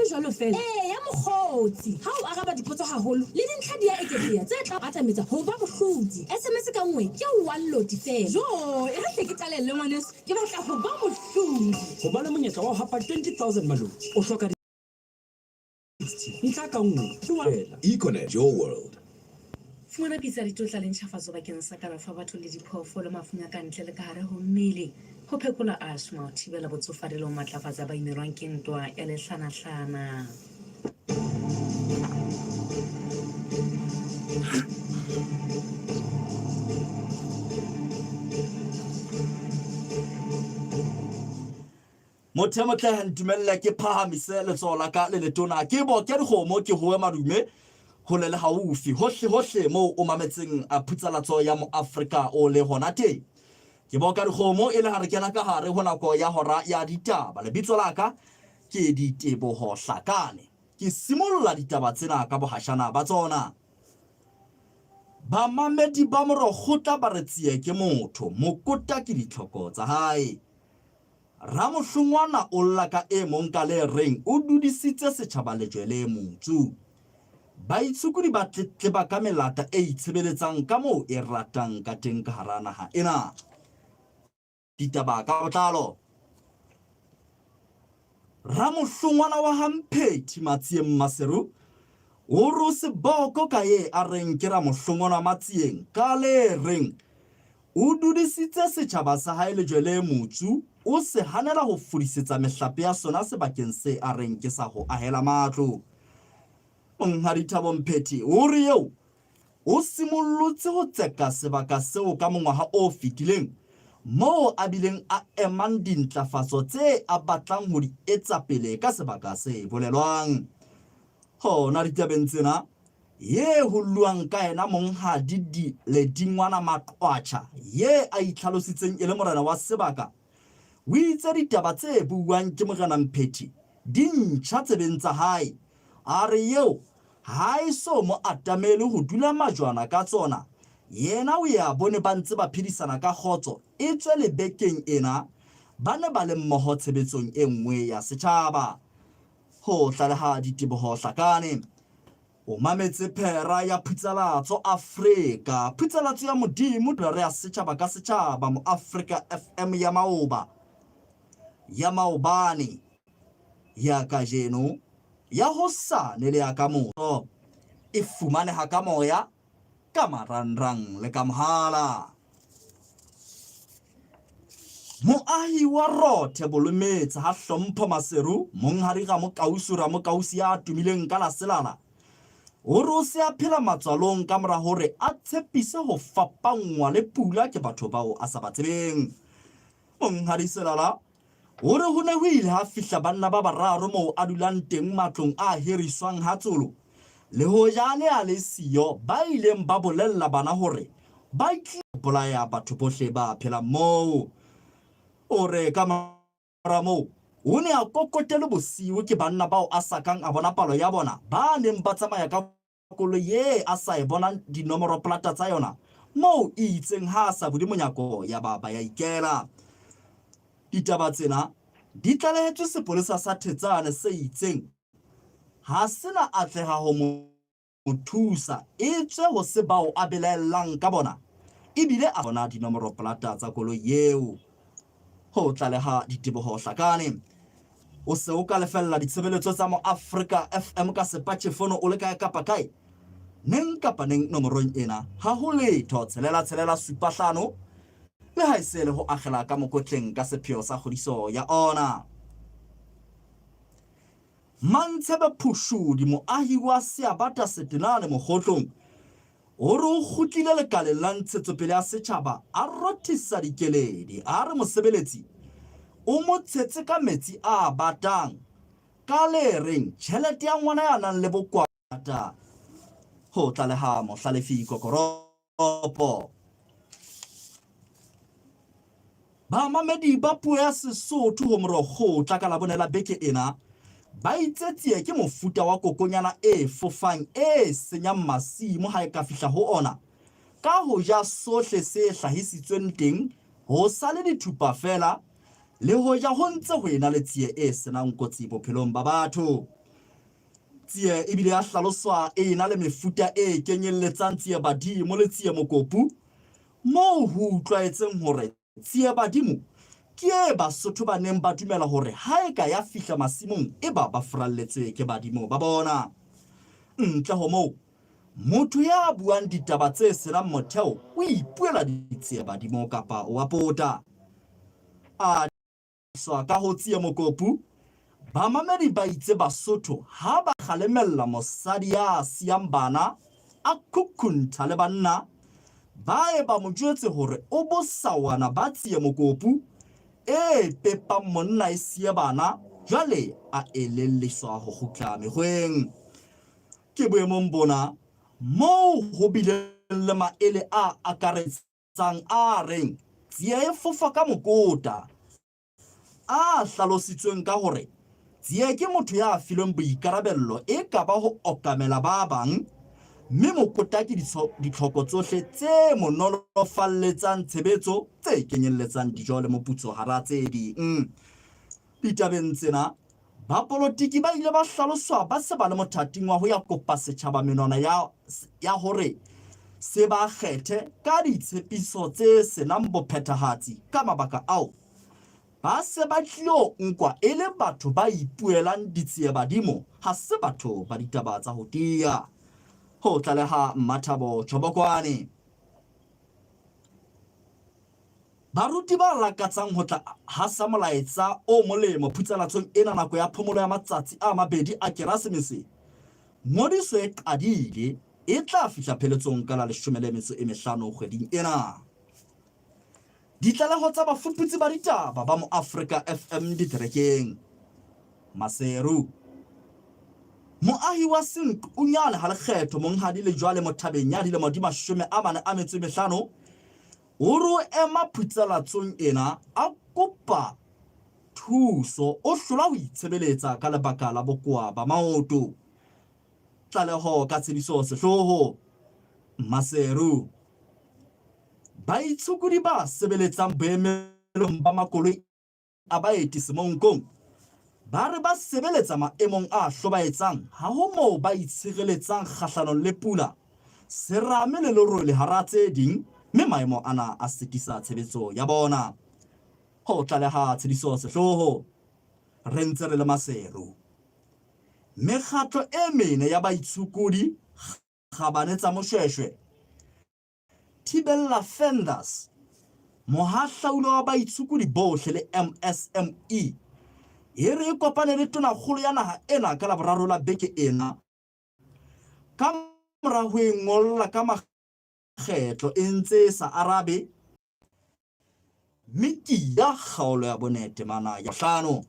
le jwalo feela. Eya mokgotsi, ha o araba dipotso haholo, le dintlha di a eketseha tse tla o atametsa ho ba mohlodi. SMS ka nngwe ke one loti feela. Joo, e re hle ke qalelle ngwaneso, ke batla ho ba mohlodi. Ho ba le monyetla wa ho hapa 20,000 maloti, o hloka di 60. Ntlha ka nngwe ke wa feela. Econet, your world. Fumana pitsa ya ditotla le ntjhafatso bakeng sa kalafo ya batho le diphoofolo mafung a ka ntle le ka hare ho mmele, ho phekola asthma, ho thibela botsofadi le ho matlafatsa ba imelwang ke ntwa ya lehlanahlana. Motho e motle, ntumelle ke phahamise letsoho la ka le letona, ke boke dikgomo, ke howe madume hole le haufi, hohle hohle moo o mametseng phutsalatso ya Moafrika o le hona teng. Ke boka dikgomo e le ha re kena ka hare ho nako ya hora ya ditaba. Lebitso la ka ke Diteboho Hlakane. Ke simolla ditaba tsena ka bohashana ba tsona. Bamamedi ba Morokgotla ba re tsie ke motho, mokota ke ditlhoko tsa hae. Ramohlongwana o lla ka e mong ka le reng o dudisitse setjhaba lejwe le motsu. Baitshokodi ba tletleba ka melata e itshebeletsang ka moo e ratang ka teng ka hara naha ena. Ditaba ka botlalo. Ramohlongwana wa ha Mphethi Matsieng Maseru o re o seboko ka ye a reng ke ramohlongwana wa Matsieng ka le reng O dudisitse setjhaba sa hae lejwe le motsu, o se hanela ho fudisetsa mehlape ya sona sebakeng se a reng ke sa ho ahela matlo. Monghadi Thabo Mphethi o re eo o simollotse ho tseka sebaka seo ka mongwaha o fetileng moo a bileng a emang dintlafatso tse a batlang ho di etsa pele ka sebaka se bolelwang. Hona ditabeng tsena, Ye ho lluwang ka yena Monghadi Di Ledingwana Maqwatjha, ye a itlhalositseng e le morena wa sebaka, o itse ditaba tse buuwang ke Morena Mphethi di ntjha tsebeng tsa hae. A re eo ha e so mo atamele ho dula majwana ka tsona, yena o ye a bone ba ntse ba phedisana ka kgotso, etswe le bekeng ena ba ne ba le mmoho tshebetsong e nngwe ya setjhaba. Ho tlaleha Diteboho Hlakane. O mametse phera ya Phutsalatso Afrika, Phutsalatso ya Modimo, re ya setjhaba ka setjhaba, Moafrika FM ya maoba, ya maobane, ya kajeno, ya hosane le ya kamoso. E fumaneha ka moya, ka marangrang le ka mohala. Moahi wa Rothe Bolometse ha Hlompho Maseru, Monghadi Ramokausu Ramokausi ya tumileng ka la Selala, o re o se a phela matswalong ka mora hore a tshepise ho fapanngwa le pula ke batho bao a sa ba tsebeng. Monghadi Selala O re ho ne ho ile ha fihla banna ba bararo moo a dulang teng matlong a hiriswang ha Tsolo. Le hoja a ne a le siyo, ba ileng ba bolella bana hore ba tlilo bolaya batho bohle ba phelang moo. O re ka mora moo, o ne a kokotelwe bosiu ke banna bao a sa kang a bona palo ya bona ba neng ba tsamaya ka Koloi ye a sa e bonang dinomoro-polata tsa yona moo e itseng ha a sa bule monyako ya ba ba ya ikela. Ditaba tsena di tlalehetswe sepolesa sa Thetsane se itseng ha se na atleha ho mo thusa etswe ho se bao a belaellang ka bona ebile a bona dinomoro-polata tsa koloi eo. Ho tlaleha Diteboho Hlakane. O se o ka lefella ditshebeletso tsa Moafrika FM ka sepatjhefono o le kae kapa kae, neng kapa neng nomorong ena, ha ho letho tshelela tshelela supa hlano, le ha e se le ho akgela ka mokotleng ka sepheo sa kgodiso ya ona. Mantshebe Phushudi, moahi wa Seabata Setenane Mokgotlong, O re o kgutlile lekaleng la ntshetsopele ya setjhaba a rothisa dikeledi a re mosebeletsi o mo tshetse ka metsi a batang ka le reng tjhelete ya ngwana ya nang le bokwata ho tlaleha Mohlalefi Kokoropo. Bamamedi ba puo ya Sesotho ho Morokgotla ka Labone la beke ena ba itse tsie ke mofuta wa kokonyana e fofang e senyang masimo ha e ka fihla ho ona ka ho ja sohle se hlahisitsweng teng ho sale dithupa feela le hoja ho ntse ho ena le tsie e senang kotsi bophelong ba batho. Tsie e bile ya hlaloswa e ena le mefuta e kenyelletsang tsiebadimo le tsiemokopu, moo ho utlwahetseng hore tsiebadimo ke e Basotho ba neng ba dumela hore ha e ka ya fihla masimong eba ba furalletswe ke badimo ba bona. Ntle ho moo, motho ya buang ditaba tse senang motheo o ipuela ditsiebadimo kapa o a pota. A Swa ka ho tsie mokopu, bamamedi ba itse Basotho ha ba kgalemella mosadi ya siyang bana a khukhuntha le banna, ba ye ba mo jwetse hore o bosawana ba tsie mokopu e pepang monna e siye bana, jwale a elelliswa ho kgutla mekgweng. Ke boemong bona moo ho bileng le maele a akaretsang Tsang a reng tsie e fofa ka mokota, a hlalositsweng ka hore tsie ke motho ya filweng boikarabello e ka ba ho okamela ba bang, mme mokota ke ditlhoko tsohle tse mo nolofalletsang tshebetso tse kenyelletsang dijo le moputso hara tse ding. Ditabeng tsena, Bapolotiki ba ile ba hlaloswa ba se ba le mothating wa ho ya kopa setjhaba menwana ya, ya hore se ba kgethe ka ditshepiso tse se nang bophethahatsi. Ka mabaka ao, ba se ba tlilo nkwa e le batho ba ipuelang ditsiebadimo, ha se batho ba ditaba tsa ho tiya. Ho tlaleha Mmathabo Chobokwane. Baruti ba lakatsang ho tla hasa molaetsa o molemo phutsalatsong ena nako ya phomolo ya matsatsi a mabedi a Kerasemese, ngodiso e qadile, e tla fihla pheletsong ka la leshome le metso e mehlano kgweding ena. Ditlaleho tsa bafuputsi ba ditaba ba Moafrika FM diterekeng. Maseru. Moahi wa Senqunyane ha Lekgetho Monghadi Lejwale Mothabeng ya dilemo di 45 O re o ema phutsalatsong ena a kopa thuso, o hlola ho itshebeletsa ka lebaka la bokowa ba maoto. Tlaleho ka Tshediso Sehloho, Maseru. Baitshokodi ba sebeletsang boemelong ba makoloi a baeti Semonkong ba re ba sebeletsa maemong a hlobaetsang, ha ho moo ba itshireletsang kgahlanong le pula, serame le lerole hara tse ding, mme maemo ana a sitisa tshebetso ya bona. Ho tlaleha Tshediso Sehloho. Re ntse re le Maseru. Mekgatlo e mene ya baitshokodi kgabane tsa Moshweshwe, Thibella Fenders, mohahlaula wa baitshokodi bohle le MSME, e re e kopane le Tonakgolo ya naha ena ka Laboraro la beke ena ka mora ho e ngolla ka makgetlo e ntse e sa arabe. Mme ke ya kgaolo ya bone temana ya bohlano.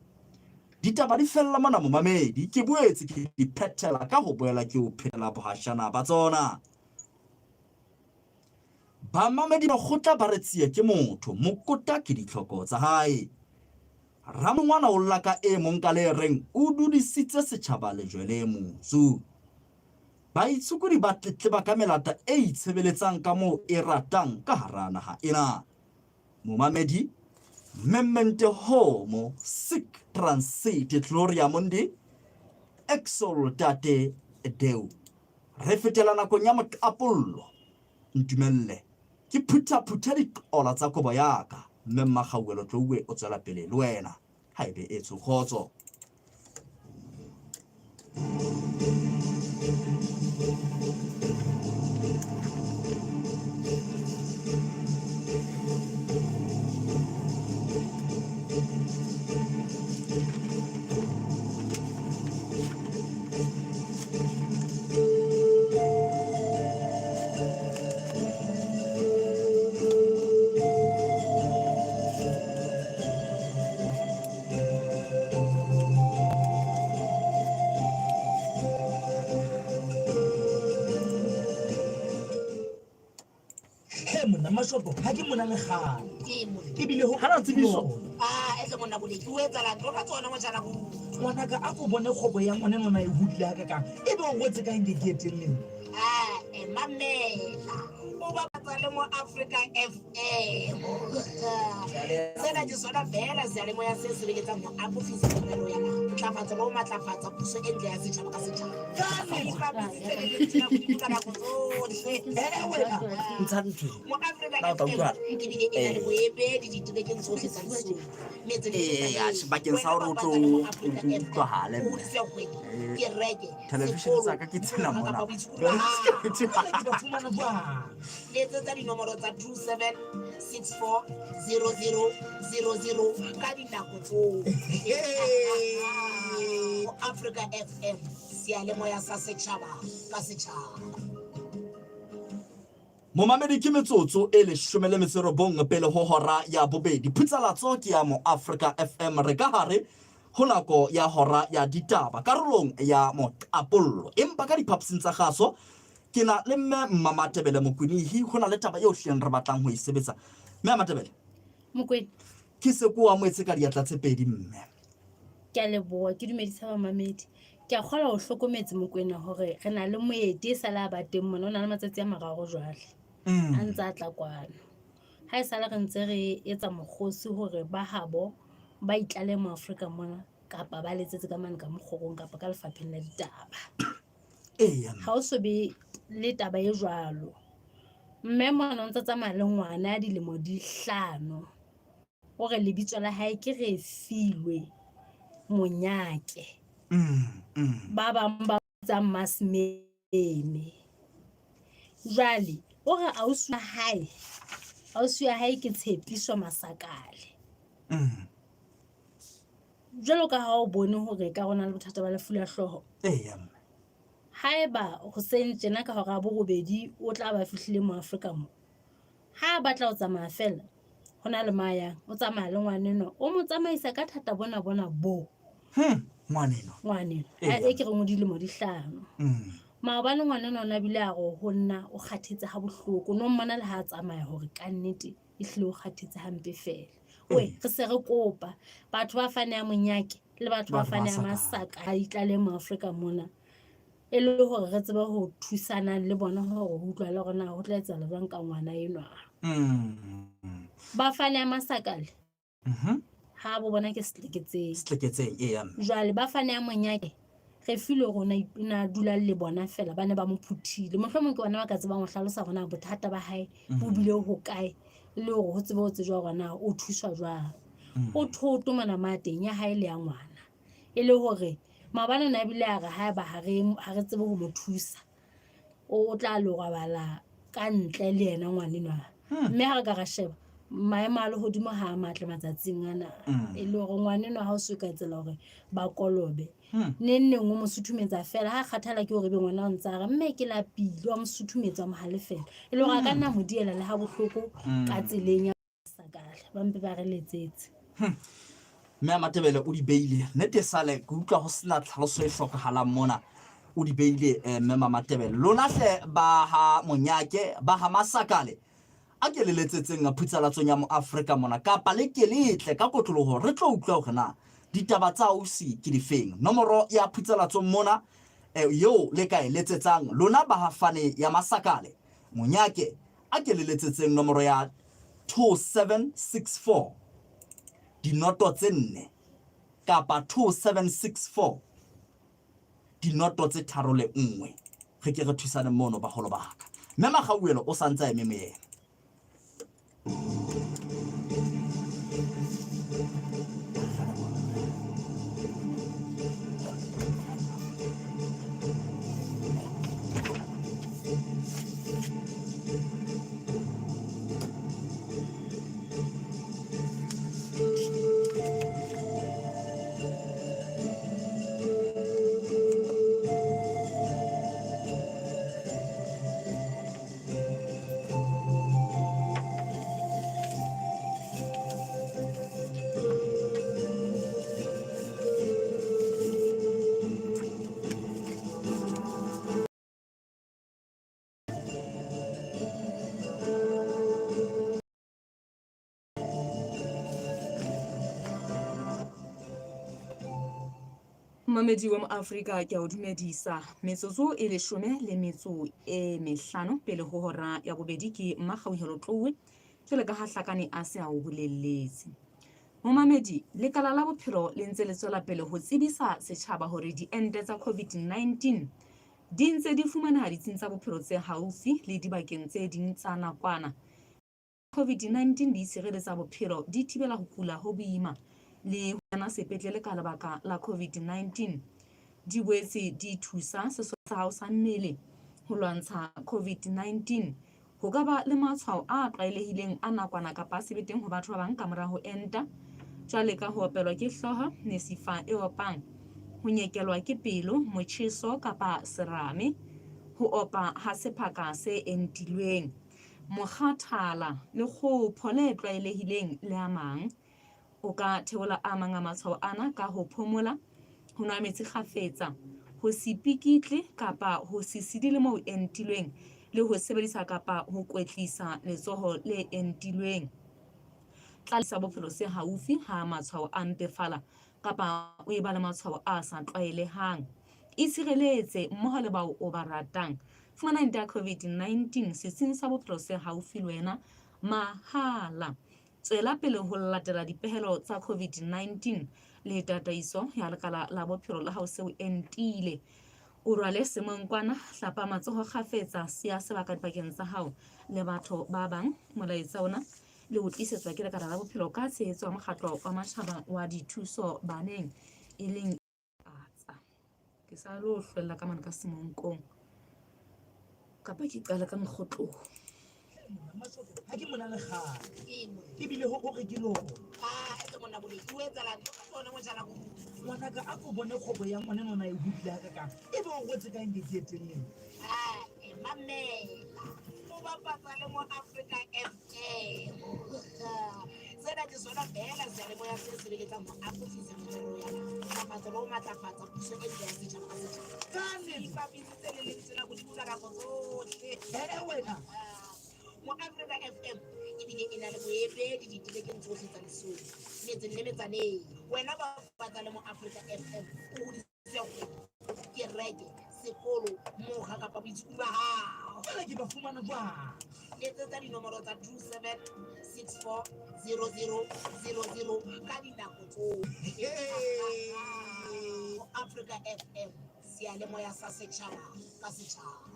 Ditaba di fella mona momamedi, ke boetse ke di phethela ka ho boela ke o phetela bohashana ba tsona. Bamamedi ba kgotla ba re tsie ke motho, mokota ke ditlhoko tsa hae. Ramongwana o lla ka e mong ka le reng o dudisitse setjhaba lejwe le motsu. Baitshokodi ba tletleba ka melata e itshebeletsang ka moo e ratang ka hara naha ena. Momamedi, Memmente Homo Sic Transit Gloria Mundi Exultate Deo. Re fetela nakong ya moqapollo. Ntumelle ke phuthaphuthe diqola tsa kobo ya ka, mme Mmakgauwelo Tlouwe o tswela pele le wena. Ha e be etsho kgotso. He monna mashopo ha ke mona le kgale ebile ho Hana tsebiso. Ah, ehle monna boleki o etsalang tlo ka tsona motjhana go ngwanaka a ko bone kgwebo ya ngwane nona e hodile ga kakang e be o ngwetse ka eng ke ke etelleng Ah, eh, mamela o bapatsa le mo Africa FM. Sena ke sona feela seyalemoya se sebeletsang ho akofisa merero ya naha, ntlafatso le ho matlafatsa puso e ntle ya setjhaba ka setjhaba. Ipapisitse le lentswe la Modimo ka nako tsohle. Ntsha ntho e. Mo Africa Na o tla FM utlwahala? ebile e na le boemedi diterekeng tsohle tsa Lesotho. Metse le Eya, mehlakeng. sebakeng sa Wena hore o tlo bapatsa le mo Africa o FM. utlwahale, O mme. hodise kgwebo, kereke, Television sekolo, tsa ka ke tsena mokgatlo mona. kapa boitshokolo ba hao. Jwale ke ba fumana jwang? Letsetsa dinomoro tsa 27640000 ka dinako tsohle. Ho Africa FM, seyalemoya sa setjhaba ka setjhaba. Momamedi ke metsotso e leshome le metso e robong pele ho hora ya bobedi. Phutsalatso ke ya Mo Afrika FM. Re ka hare ho nako ya hora ya ditaba karolong ya moqapollo. Empa ka diphaposing tsa kgaso ke na le mme Mmamatebele Mokwenihi. Ho na le taba eo hleng re batlang ho e sebetsa. Mme Matebele. Mokwena. Ke se ko amohetse ka diatla tse pedi mme. Ke a leboha, ke dumedisa bamamedi. Ke a kgolwa o hlokometse Mokwena hore re na le moeti e sale a ba teng mona, o na le matsatsi a mararo jwale a ntse a tla kwano. Ha e sale re ntse re etsa mokgosi hore ba habo ba itlale mo Afrika mona kapa ba letsetse ka mane ka mokgorong kapa ka lefapheng la ditaba. Eya. Ha o so be le taba e jwalo. Mme mona o ntse tsamaya le ngwana ya dilemo di hlano. O re lebitso la hae ke Refilwe Monyake. Ba bang ba bitsa Masmeme. Jwale o re ausi wa hae, ausi wa hae ke Tshepiso Masakale. Jwalo ka ha o bone hore ka rona le bothata ba lefu la hlooho. Eya mme. Haeba hoseng tjena ka hora ya borobedi o tla ba fihlile mo Afrika mo. Ha a batla ho tsamaya feela, ho na le mo a yang, o tsamaya le ngwanenwa, o mo tsamaisa ka thata bona bona bo. Ngwanenwa. Ngwanenwa. Eya. E ke reng o dilemo di hlano. Maobane ngwanenwa o ne a bile a re ho nna o kgathetse ha bohloko. No mmona le ha a tsamaya hore ka nnete ehlile o kgathetse hampe feela. Oe, re se re kopa batho ba fane ya Monyake le batho ba Batho ba fane ya Masaka. Masaka a itlale mo Afrika mona. E le hore re tsebe ho thusanang le bona hore ho utlwa le hore na ho tla etsahala jwang ka ngwana enwa. Ba fane ya Masakale. Ha bo bona ke setleketseng. Setleketseng, eya mme. Jwale ba fane ya Monyake, re filwe rona na dula le bona fela ba ne ba mo phuthile. Mohlomong ke bona ba ka tsebang ho hlalosa hore na bothata ba hae bo bile hokae le hore ho tsebe ho tsejwa hore na o thuswa jwang. O thoto mona ma teng ya hae le ya ngwana. E le hore maobane o ne a bile a re haeba ha re ha re tsebe ho mo thusa o tla lo robala ka ntle le yena ngwanenwa. Mme ha re ka ra sheba maemo a lehodimo ha a matle matsatsing ana. E le hore ngwanenwa ha o so ka tsela hore ba kolobe. Neng neng o mo suthumetsa fela ha kgathala ke hore ebe ngwana o ntse a re mme ke lapile, wa mo suthumetsa wa mo halefela. E le hore a ka nna mo diela le ha bohloko ka tseleng ya Sakale ba mpe ba re letsetse. Mme a Matebele o di beile nnete sale ke utlwa ho sena tlhaloso e hlokahalang mona o di beile mme Mamatebele lona hle ba ha Monyake ba ha Masakale a ke le letsetseng phutsalatsong ya Moafrika mona kapa le ke le tle ka kotloloho re tlo utlwa hore na ditaba tsa ausi ke difeng nomoro ya phutsalatsong mona eo le ka e letsetsang lona ba ha Fane ya Masakale Monyake A ke le letsetseng nomoro ya 2764 dinoto tse nne kapa 2764 dinoto tse tharo le nngwe. Re ke re thusane mono baholo ba ka. Mme Magauelo o sa ntse a eme moyeng. Momamedi wa Moafrika ke a o dumedisa. Metsotso e leshome le metso e mehlano pele ho hora ya bobedi ke Mmakgauhelo Tlouwe jwale ka ha Hlakane a se a o bolelletse. Momamedi, Lekala la Bophelo le ntse le tswela pele ho tsebisa setjhaba hore diente tsa COVID-19 di ntse di fumaneha ditsing tsa bophelo tse haufi le dibakeng tse ding tsa nakwana. COVID-19 di tshireletsa bophelo, di thibela ho kula ho boima le ho kena sepetlele ka lebaka la COVID-19. Di boetse di thusa sesole sa hao sa mmele ho lwantsha COVID-19. Ho ka ba le matshwao a tlwaelehileng a nakwana kapa a sebeteng ho batho ba bang kamora ho enta, jwale ka ho opelwa ke hlooho, mesifa e opang, ho nyekelwa ke pelo, motjheso kapa serame, ho opa ha sephaka se entilweng. Mokgathala, lekgopho le tlwaelehileng le a mang. O ka theola a mang a matshwao ana ka ho phomola, ho nwa metsi kgafetsa, ho se pikitle kapa ho se sidile moo entilweng le ho sebedisa kapa ho kwetlisa letsoho le entilweng. Tlalisa bophelo se haufi ha matshwao a mpefala kapa o eba le matshwao a sa tlwaelehang. Itshireletse mmoho le bao o ba ratang. Fumana ente ya COVID-19 setsing sa bophelo se haufi le wena mahala. Tswela pele ho latela dipehelo tsa COVID-19 le tataiso ya lekala la bophelo la hao se o entile. O rwale semonkwana, hlapa matsoho kgafetsa, siya sebaka dipakeng tsa hao le batho ba bang. Molaetsa ona le o tlisetswa ke lekala la bophelo ka tshehetso ya mokgatlo wa matjhaba wa dithuso baneng e leng atsa. Ke sa lo hlwella ka mane ka semonkong kapa ke qala ka mokgotlong. Ha ke mona le kgale ebile ho re ke lona. Ngwanaka a ko bone kgwebo ya ngwana nona e hodile hakakang ebe o rwetse ka eng ke etelele. Mamela o bapatsa le mo Africa FM. Sena ke sona feela seyalemoya se sebeletsang ho akofisa merero ya naha, ntlafatso le ho matlafatsa puso e ntle ya setjhaba ka setjhaba. Ka nnete. Ipapisitse le lentswe la Modimo ka nako tsohle. Ee wena. Mo Africa FM ebile e na le boemedi diterekeng tsohle tsa Lesotho, metseng le metsaneng. Wena bapatsa le mo Africa FM o hodise kgwebo, kereke, sekolo, mokga kapa boitshupi ba hao. Jwale ke ba fumana jwang? Letsetsa dinomoro tsa 27640000 ka dinako tsohle. Africa FM, seyalemoya sa setjhaba ka setjhaba.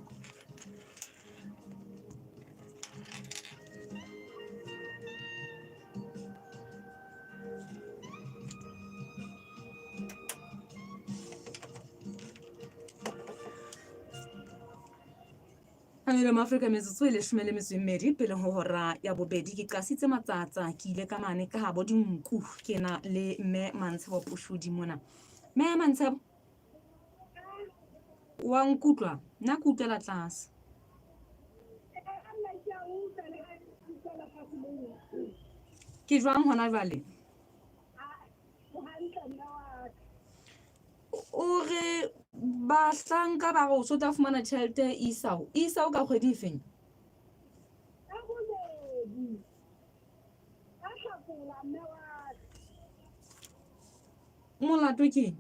Anele Maafrika metsotso e leshome le metso e mmedi pele ho hora ya bobedi ke qasitse matsatsa ke ile ka mane ka habo dinku ke na le mme Mantshebo Pushudi mona. Mme Mantshebo wa nkutlwa nna ke utlwela tlase. Ke jwang hona jwale? O re bahlanka ba re o so tla fumana tjhelete isao. Isao ka kgwedi e feng? Molato ke eng?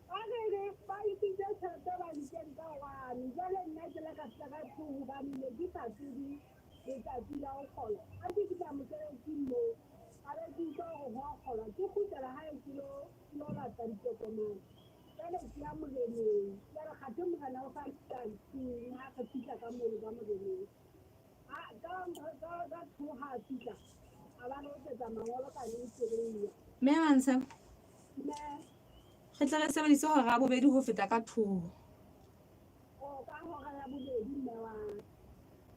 Ba re re ba isitse tjhelete bankeng ka one. Jwale nna ke la ka fihla ka two hobane ne ke sa tsebe letsatsi la ho kgola. Ha ke fihla mosebetsing moo, ka be ke utlwa hore ho a kgolwa. Ke kgutlela hae ke lo ke lo lata ditokomane. Jwale ke ya moreneng. Jwale kgathe morena o sa tlung ha re fihla ka mono ka moreneng. Ha ka ka ka tshoha a fihla a ba re etsetsa mangolo ka neng Mme Mantshebo, Mme re tle re sebedise hora ya bobedi ho feta ka thoho. O ka hora ya bobedi mme wa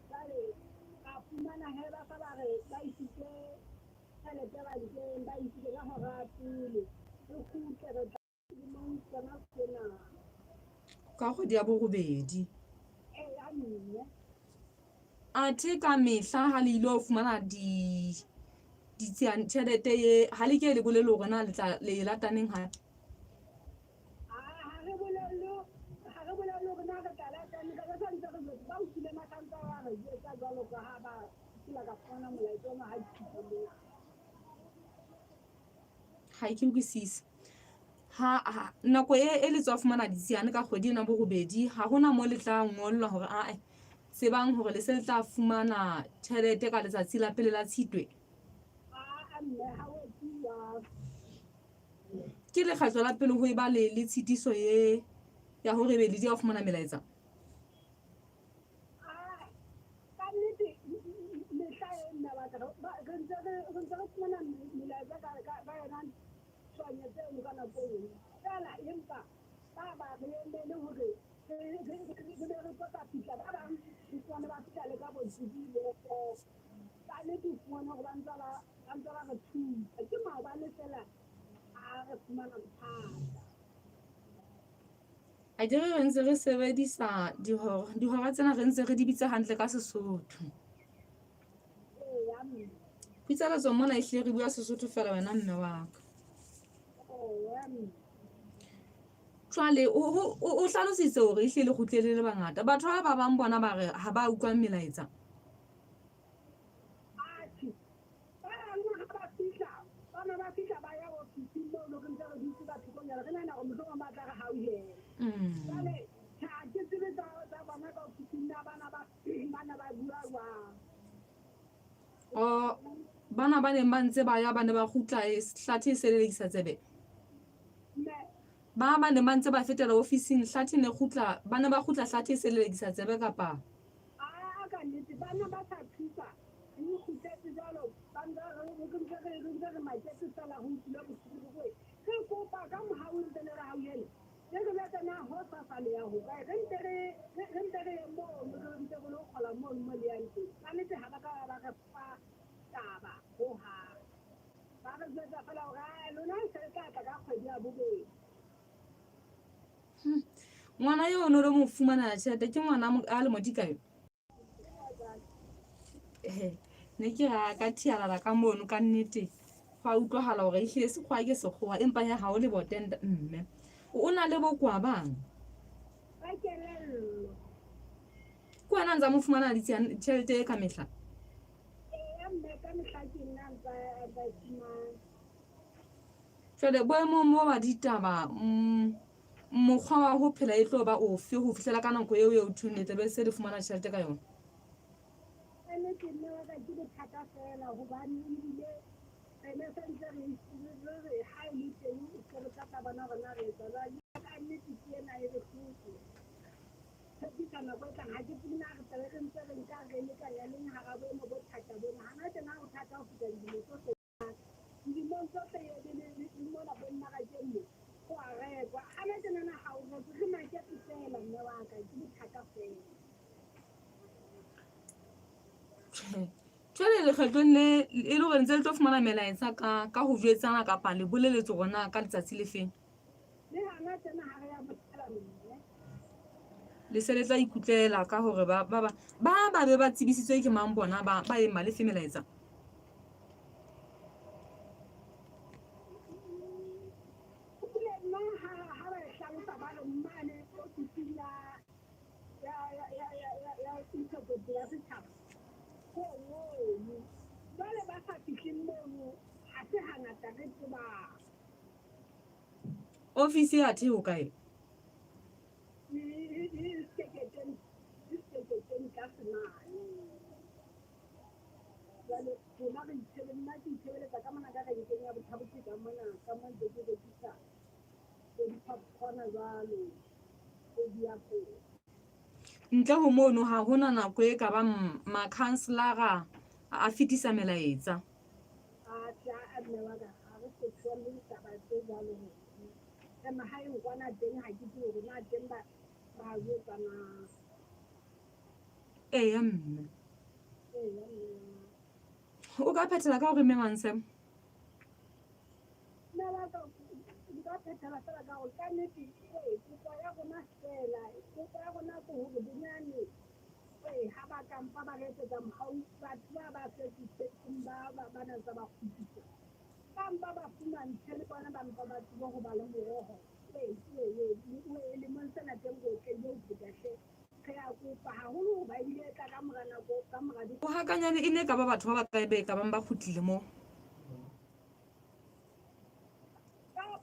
jwale ka fumana he ba fa ba re ba isitse tjhelete bankeng ba isitse ka hora ya pele re kgutle re tla selemong sona sena. Ka kgwedi ya borobedi. Eya mme. Athe ka mehla ha le ile ho fumana di tjhelete ye ha le ke le bolele hore na le tla le e lata neng hape. Ha re bolelle ha re bolelle hore na re tla lata neng ka sa ntse re jwetse ba utlwile mahlanka wa re jwetsa jwalo ka ha ba kila ka fumana molaetsa ona ha ke fihla mona. Ha ke utlwisise. Ha, ha nako e e le tswa fumana ditsiane ka kgwedi ena borobedi, ha hona mo le tla ngollwa hore ae tsebang hore le se le tla fumana tjhelete ka letsatsi la pele la Tshitwe. Aa mme ha o etsuwa. Ke lekgetlo la pele ho eba le le tshitiso ye ya hore ebe le dia ho fumana melaetsa. Aa ka nnete mehla e nna batla re ntse re re ntse re fumana melaetsa ka ka ka yona tshohanyetso eno ka nako e nngwe. Feela empa ba ba re emele hore re re re be re tlo tla fihla ba bang re fumane ba fihla le ka bo three bo four. Ka nnete o fumane hore ba ntse ba ba ntse ba re thusa. Ke maobane feela ha re fumana bothata. Akere re ntse re sebedisa dihora, dihora tsena re ntse re di bitsa hantle ka Sesotho. Eya mme. Khutsafalo mona ehlile re bua Sesotho feela wena mme wa ka. Eya mme. Jwale o o o hlalositse hore ehlile le kgutlile le le bangata. Batho ba ba bang bona ba re ha ba utlwa melaetsa. Atjhe, ba bang ha ba fihla, ba ne ba fihla ba ya ofising mono re ntse re dutse ka thokonyana re nahana hore mohlomong ba tla re hauhela. Jwale tjhe ha ke tsebe tsa tsa bona ka ofising na bana ba ba na ba bua jwang. Oh, bana ba neng ba ntse ba ya ba ne ba kgutla e hlathe e selelekisa tsebe. Mme Ba ba neng ba ntse ba fetela ofising hlathe ne kgutla ba ne ba kgutla hlathe e selelekisa tsebe kapa Aa ka nnete ba ne ba sa thusa re ikgutletse jwalo ba ntse re re ntse re re ntse re maketse fela re utlwile bohloko re re kopa ka mohau ntse le re hauhele le re jwetse na hosasa le ya hokae re mpe re re mpe re ye mono re mpe re lo kgola mono mo le yang teng ka nnete ha ba ka ba re fa taba hohang ba re jwetsa fela hore ae lona se le tla tla ka kgwedi ya bobedi. Ngwana eo o ne o lo mo fumanela tjhelete ke ngwana a lemo di kae? Ne ke ra ka thialala ka mono ka nnete go a utlwagala gore ehlile sekgowa ke sekgowa empa he ga o le bote mme o na le bokoa bang? Ka kelello. Ke wena a ntsa mo fumana tjhelete e ka mehla? Eya mme ka mehla ke nna a ntsa a e fumana. Jwale boemong bo ba ditaba mokgwa wa ho phela e tlo ba ofe ho fihlela ka nako eo eo thweng le tla be se le fumana tjhelete ka yona? Kannete mme wa ka ke bothata feela hobane ebile re ne sentse re re re ha e le teng se re tla tla bona hore na re etsa jwang. Kannete ke ena e bohloko. Tshepisa nako e tlang ha ke tsebe na re tla be re ntse re nka re lekanya neng hara boemo bo thata bona. Hana tjena ho thata ho feta dilemo tsohle. Dilemong tsohle e le le mona bo mmarakeng mo go a rekwa. Gana tjenana ga o rekwe, re maketse fela mme wa ka, ke bothata fela. Tjhe, jwale lekgetlong le e le hore ntse le tlo fumana melaetsa ka ka ho jwetsana kapa le boleletswe hore na ka letsatsi le feng? Le hana tjena ha re ya bolela mme. Le se le tla ikutlela ka hore ba ba ba ba ba be ba tsebisitswe ke mang bona ba ba eng ba lefe melaetsa? Ebile nna ha ha ba e hlalosa ba re mane ofising ya ya ya ya ya ya ya ntshetsopele ya setjhaba ko mono. Jwale ba sa fihleng mono ha se hangata re tsebang. Ofisi athe ho kae? E e e seketeng e seketeng tlase mane. Jwale rona re itshebe nna ke itshebeletsa ka mona ka renkeng ya Bothabotse ka mona ka mo ntse ke rekisa bo di-popcorn jwalo bo diapole. Ntle ho mono ha hona nako e ka bang makhanselara a fetisa melaetsa. Atjhe aa mme wa ka ha re so thole ditaba tse jwalo rona. E mahaeng kwana teng ha ke tsebe hore na teng ba ba jwetsa na. Eya mme. Eya mme wa ka. O ka phethela ka hore mme Mansem? Mme wa ka nka phethela fela ka hore kannete ee kopo ya rona fela kopo ya rona ke hore bonyane ee ha ba ka mpa ba re etsetsa mohau batho ba ba setseng ba ba ba na ntse ba kgutlisa ba mpa ba fumantshe le bona ba mpa ba tsebe ho ba le moroho ee ee ee lemong sena teng re otlehile ho feta hle re a kopa haholo hoba ebile e tla ka mora nako ka mora di O hakanyane e ne e ka ba batho ba bakae be ka bang ba kgutlile moo?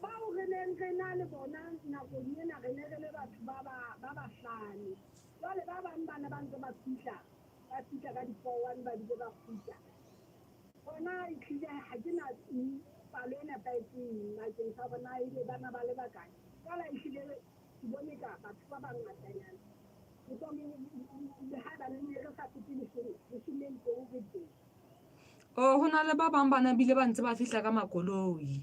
Bao re neng neng re na le bona nakong ena re ne re le batho ba ba ba bahlano. Jwale ba bang ba ne ba ntse ba fihla, ba fihla ka di-four one ba bile ba kgutla. Hona ehlile ha ke na palo e nepahetseng bakeng sa hore na ebe bana ba le bakae. Jwale ehlile ke bone ka batho ba bangatanyana. Mohlomong le haeba ne re sa fete leshome, leshomeng teng re teng. Oh, ho na le ba bang ba na bile ba ntse ba fihla ka makoloi.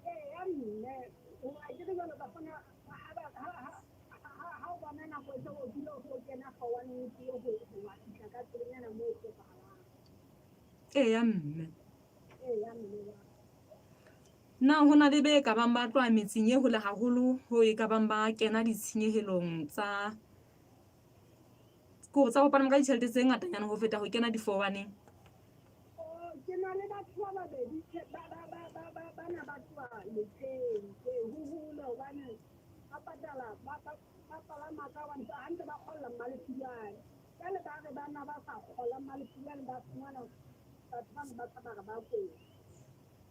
Eya mme, hoba akere jwale ba kgona ha ba ha ha ha ha o bona nako e se o kile o so kena fowaneng o tlile ho ho wa fihla ka pelenyana moo o hlokahalang. Eya mme. Eya mme wa. Na ho na le be ka bang ba tloha metseng e hole haholo ho e ka bang ba kena ditshenyehelong tsa ke hore tsa ho palama ka ditjhelete tse ngatanyana ho feta ho kena difowaneng? Oh, ke na le batho ba babedi tjhe, ba ba ba ba ba bana ba tloha letsheng. Ee, ho hole hobane ba patala ba ba ba palama ka one hantle ba kgolla Mmalefulwane. Jwale ba re bana ba sa kgola Mmalefulwane ba fumana batho bana ba tsamaya ba kotsi.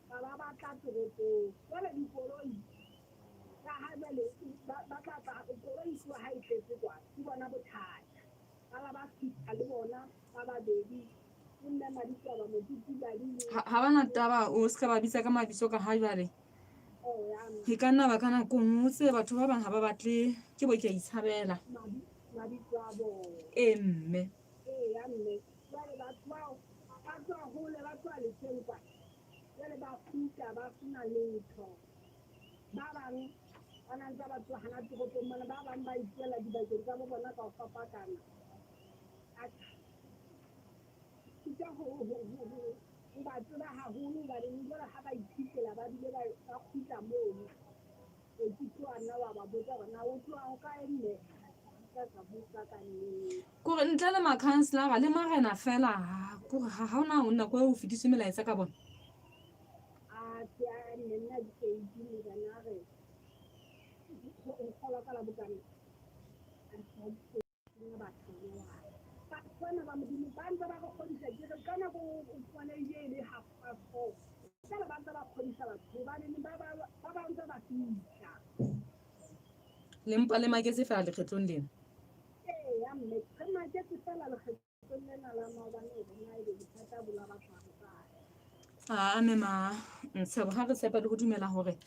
Ba ba ba tla toropong. Jwale dikoloi ka ha jwale ba ba tla tla koloi e tloha ha e tletse kwana. Ke bona bothata. Ba ba ba fihla le bona ba babedi ke mme Maditaba Motutubadi le Ha ha ba na taba o se ka ba bitsa ka mabitso ka ha jwale oh ya e ka nna ba ka nako nngwe tse batho ba bang ha ba batle ke bo ke a itshabela. Mabitso a bona. Ee mme. Eya mme. Jwale batho bao ba tswa hole ba tswa letsheng kwana. Jwale ba kgutla ba sena letho. Ba bang ba na ntse ba tloha hana toropong mona, ba bang ba itlohela dibakeng tsa bo bona ka ho fapakana. Atjhe, sitwa ho ho ho ho ho ba tseba haholo hobane jwale ha ba iphihlela ba bile ba ba kgutla mono. O ke tloha nna wa ba botsa hore na o tloha hokae mme ka ka botsa ka nnete. Kore ntle le makhanselara le marena fela kore ha hona nako eo ho fetiswe melaetsa ka bona. A ke a nne nna di-eight morena a re o kgolwa ka la bokana. Batho bana ba Modimo ba ntse ba re kgodisa ke re ka nako o fumane e le half past four jwale ba ntse ba kgodisa batho hobane ba ba ba ba ntse ba fihla. Le mpa le maketse fela lekgetlong lena. Eya mme re maketse fela lekgetlong lena la maobane hore na ebe bothata bo la batho ba bokae. A mme ma Ntshebo ha re tshepe le ho dumela hore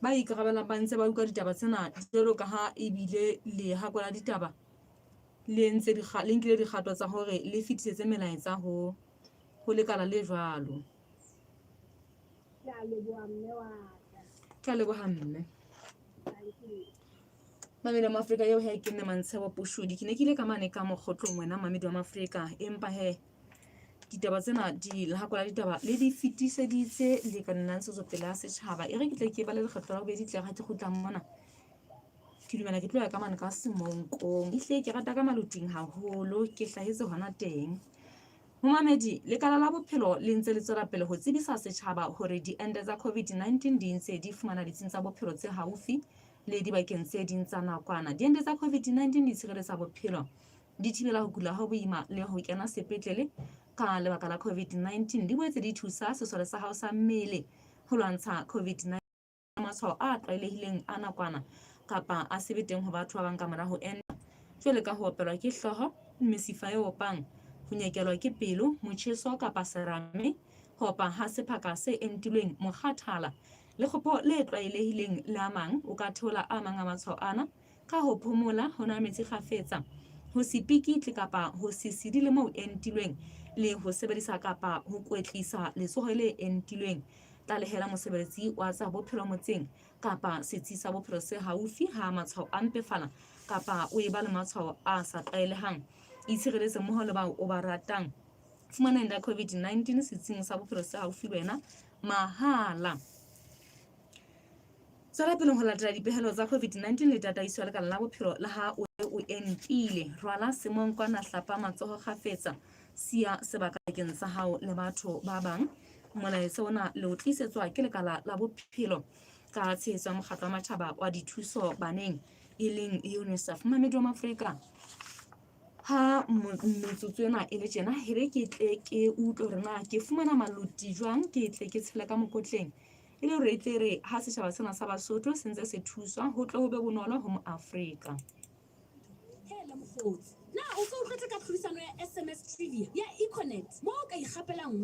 ba ikarabellang ba ntse ba utlwa ditaba tsena jwalo ka ha ebile lehako la ditaba le entse le nkile dikgato tsa hore le fetisetse melaetsa ho ho lekala le jwalo. Ke a leboha mme wa ka. Ke a leboha mme. Mamedi wa Maafrika eo he ke nne Mantshebo Poshodi. Ke ne ke ile ka mane ka mokgotlong wena Mamedi wa Maafrika empa he ditaba tsena di lehako la ditaba le di fetiseditse lekaneng la ntshetsopele ya setjhaba. E re ke tle ke bale lekgetlo la bobedi tle ha ke kgutlang mona. Ke dumela ke tlo ya ka mane ka Semonkong. Ehlile ke rata ka Maloting haholo, ke hlahetse hona teng. Momamedi, Lekala la Bophelo le ntse le tswela pele ho tsebisa setjhaba hore diente tsa COVID-19 di ntse di fumana ditsing tsa bophelo tse haufi le dibakeng tse ding tsa nakwana. Diente tsa COVID-19 di tshireletsa bophelo, di thibela ho kula ho boima le ho kena sepetlele ka lebaka la COVID-19. Di boetse di thusa sesole sa hao sa mmele ho lwantsha COVID-19. Matshwao a tlwaelehileng a nakwana kapa a se be teng ho batho ba bang ka mora ho enta, jwalo ka ho opelwa ke hlooho, mesifa e opang, ho nyekelwa ke pelo, motjheso kapa serame, ho opa ha sephaka se entilweng, mokgathala, lekgopho le tlwaelehileng le a mang. O ka theola a mang a matshwao ana ka ho phomola, ho nwa metsi kgafetsa, ho se pikitle kapa ho se sidile moo entilweng le ho sebedisa kapa ho kwetlisa letsoho le entilweng. Tlalehela mosebeletsi wa tsa bophelo motseng kapa setsi sa bophelo se haufi ha matshwao a mpefala kapa o eba le matshwao a sa tlwaelehang. Itshireletse mmoho le bao o ba ratang. Fumana ente ya COVID-19 setsing sa bophelo se haufi le wena mahala. Tswela pele ho latela dipehelo tsa COVID-19 le tataiso ya lekala la bophelo le ha o o entile. Rwala semonkwana, hlapa matsoho kgafetsa, siya sebaka pakeng sa hao le batho ba bang. Molaetsa ona le o tlisetswa ke lekala la bophelo ka tshehetso ya mokgatlo wa matjhaba wa dithuso baneng e leng UNICEF. Mamedi wa Mafrika, ha metsotso ena e le tjena, hebe ke tle ke utlwe hore na ke fumana maloti jwang, ke tle ke tshele ka mokotleng. E le hore e tle re ha setjhaba sena sa Basotho se ntse se thuswa ho tle ho be bonolo ho Moafrika. Hela mokgotsi, na o se utlwetse ka tlhodisano ya SMS Trivia ya Econet moo o ka ikgapelang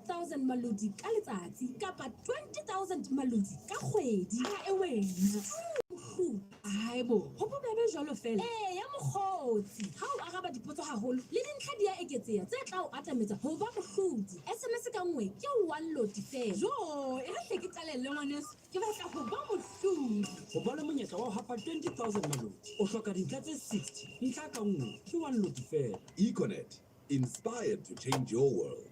1000 malodi ka letsatsi kapa 20000 malodi ka kgwedi? A e wena. Mohlu. Haebo, ho bobebe jwalo fela? Eya mokgotsi, ha o araba dipotso haholo le dintlha di a eketseha tse tla o atametsa ho ba mohlodi. SMS ka nngwe ke one loti fela. Jo, e re hle ke qalelle ngwaneso, ke batla ho ba mohlodi. Ho ba le monyetla wa ho hapa 20,000 maloti, o hloka dintlha tse 60. Ntlha ka nngwe ke one loti fela. Econet, inspired to change your world.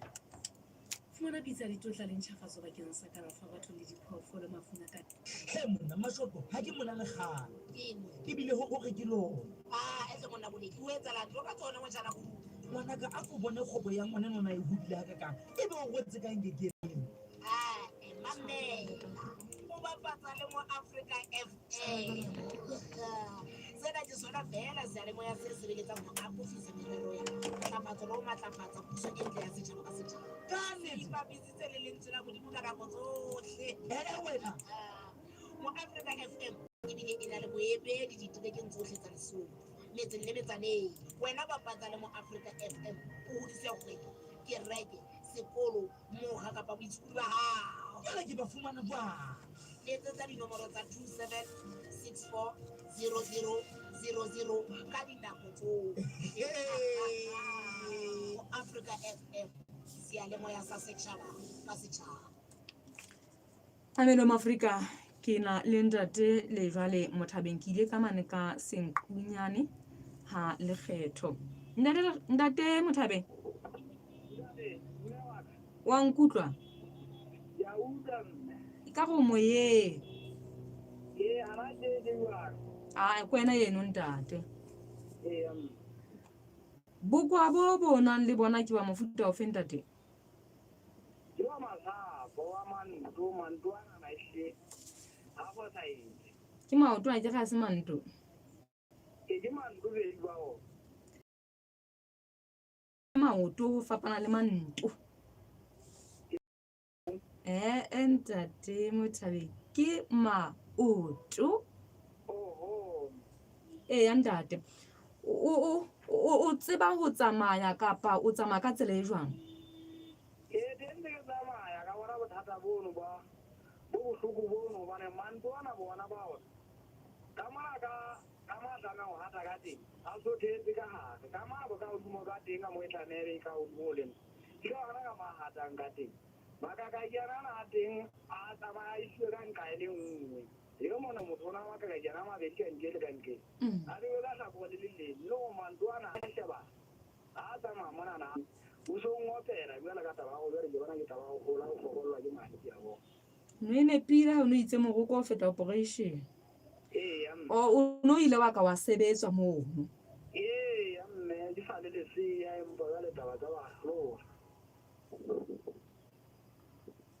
Fumana pitsa ya ditotla le ntjhafatso bakeng sa kalafo ya batho le diphoofolo mafung a ka. He monna Mashoto, ha ke mona le kgale. Ebile ho hore ke lona. Ah, ese monna Boleki, o etsalang? Tlo ka tsona motjhana kudu. Ngwanaka, a ko bone kgwebo ya ngwana nona e hodile hakakang. Ebe o rwetse ka eng ke eng? Ah, eh, mamela. O bapatsa le mo Africa FM. Sena ke sona feela seyalemoya se sebeletsang ho akofisa merero ya ntlafatso le ho matlafatsa puso e ntle ya setjhaba ka setjhaba. Ka nnete. Ipapisitse le lentswe la Modimo ka nako tsohle. Ee wena. Ah, Mo Africa FM ebile e na le boemedi diterekeng tsohle tsa Lesotho, metseng le metsaneng. Wena bapatsa le mo Africa FM o hodise kgwebo, kereke, sekolo, mokga kapa boitshokodi ba hao. Jwale ke ba fumana jwang? Letsetsa dinomoro tsa 2764 0000 ka dinako tsohle. Mo Africa FM, seyalemoya sa setjhaba ka setjhaba. Mamelo Mafrika, ke na le ntate le jwale Mothabeng, ke ile ka mane ka Senqunyane ha lekgetho. Ntate, ntate Mothabeng, wa nkutlwa? Ka go moyeng. A ke wena eno ntate. Bokoa bo bo nang le bona ke ba mofuta ofe ntate? Ke wa masapo, wa manto, manto anana ehlile a fosahetse. Ke maoto a ke ga se manto. Ee, ke manto bedi ba ona. Maoto ho fapana le manto. Ee ntate Mothabeng, ke maoto. Oho. Eya ntate. O o o tseba ho tsamaya kapa o tsamaya ka tsela e jwang? Ee, teng ntse ke tsamaya ka bona bothata bono ba bo bohloko bono hobane manto ana bona ba ona ka mona ka ka mo a tlamehang ho hata ka teng a sothehetse ka hare ka mona bo ka hodimo ka teng ka mo e tlameha e be ka hodimo ho lena ke ka hona ka mo a hatang ka teng. Makakaijana ana a teng a tsamaya a isiwe ka nqa e le nngwe. Eo mona motho o na makakaijana a mabedi ka ntle le ka ntle. A bewe ka hlakore le le leng. Le gore manto ana a sheba a tsamaya monana o so ngopela jwale ka taba ya gore jwale ke bona ke taba ya go gola o fokollwa ke madi ke a bona. No e nepile ha o no itse moroko o feta operation. Eya mme. O o no ile wa ka wa sebetswa mono. Eya mme ke sa le lesea empa jwale taba tsa ba hlola.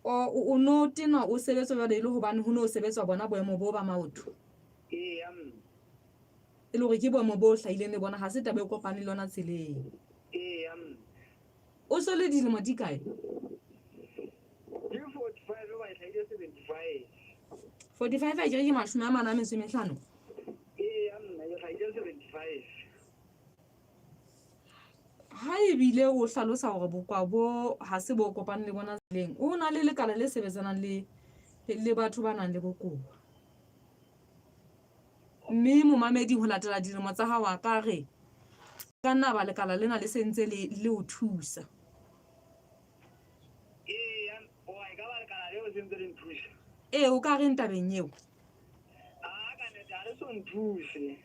O, o no tenwa o sebetswa jwale e le hobane ho no sebetswa bona boemo bo ba maoto. Eya mme. E le hore ke boemo bo hlahileng le bona, ha se taba e kopaneng le yona tseleng. Eya mme. O so le dilemo di kae? Ke 45 ba e hlahile 75. 45 a kere ke 45? Eya mme, ke hlahile 75. Ha ebile o hlalosa hore bokwa bo ha se bo kopane le bona tseleng, o na le lekala le sebetsanang le le batho ba nang le bokowa. Mme momamedi ho latela dilemo tsa hao a ka re ka nna ba lekala lena le se ntse le le o thusa. Eya, oa e ka ba lekala leo se ntse le nthusa. Ee, o ka reng tabeng eo? Aa, ka nnete ha le so nthuse.